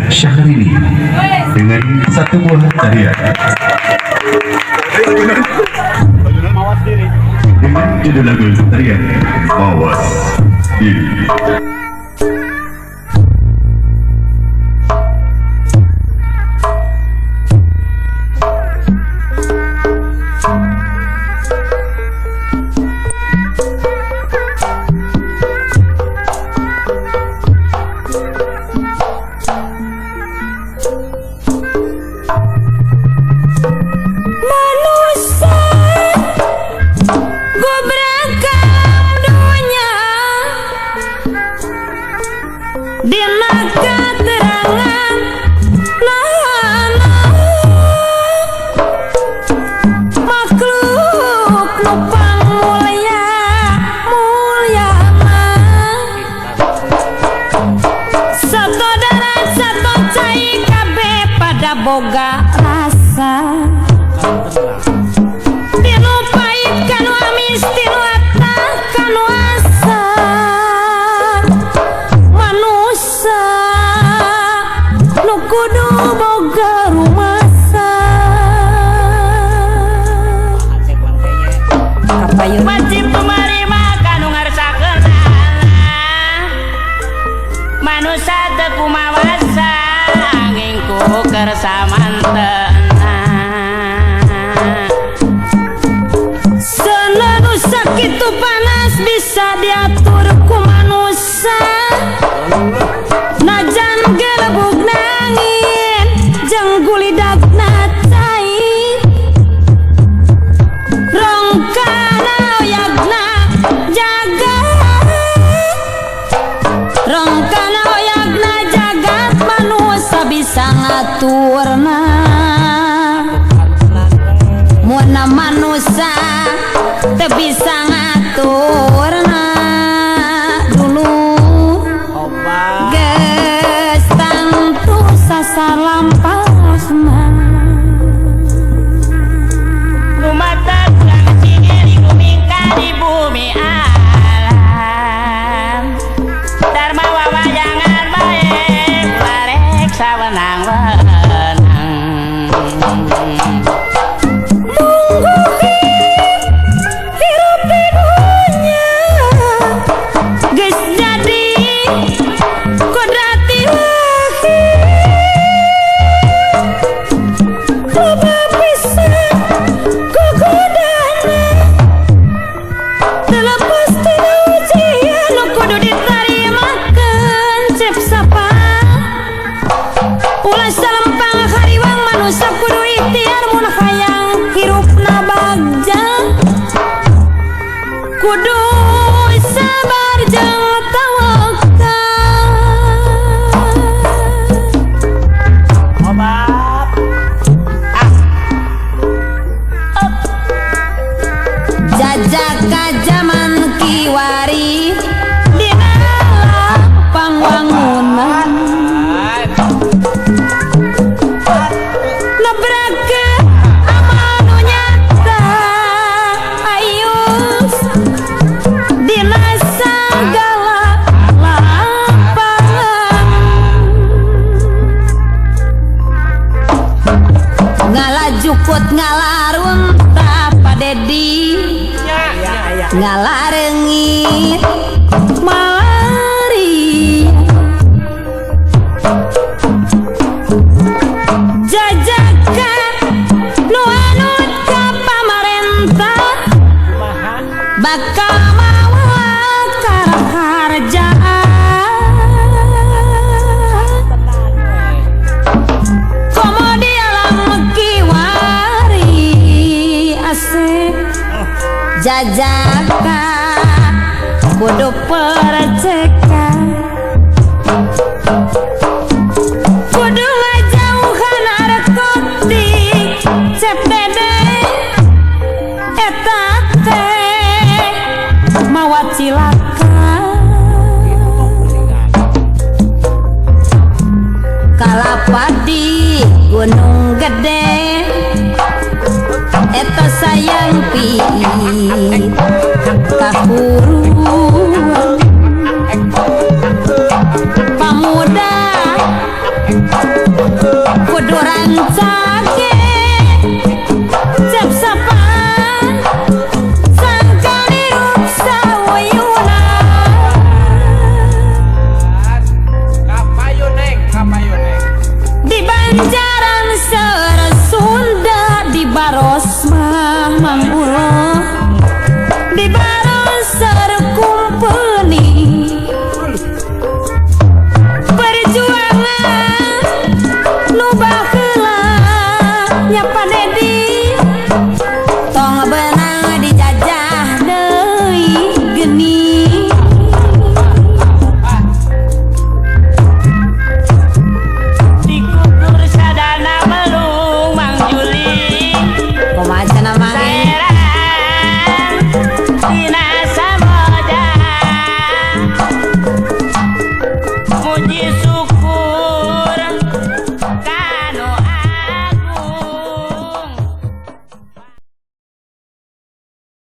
Syahrini dengan satu buah tarian dengan judul lagu tarian Mawas Diri. Boga rasa tinu pahit kanu amis tinu atah kanu asa manusa nu kudu boga rumasa. Wajib menerima kanu ngarsakeunana manusa teu kumawasa angin ku kersamantena. Selalu sakitu panas bisa diatur ku manusa, najan gelebug nangin jeung gulidagna cai rongkana oyagna jagat, rongkana oyagna jagat manusa bisa ngaturna. Mun manusa teu bisa ngaturna dulu geus tangtu sasalampasna. Lumatak kang cingeli gumingka di bumi alam Dharma wawayangan bae larek sawenang-wenang. Hirup di dunya geus jadi kodrat ilahi, loba pisan gogodana teu lepas tina ujian nu kudu ditarimakeun cep sapa. Ulah salempang hariwang manusa kudu ikhtiar mun hayang hirupna bagja kudu sabar jeung tawakal. Jajaka jaman kiwari dina pangwangunan nebrakeun amal nu nyata ayus dina sagala lapangan. Ngalajukut ngalarunta Pa Dedi ngalarengit malari jajaka nu anut ka pamarentah bakal mawa karaharjaan. Komo di alam kiwari asep jajaka kudu perceka kudu ngajauhan narkotik cep dede eta teh mawa cilaka. Kalapa di Gunung Gede eta sayang piit kahuru.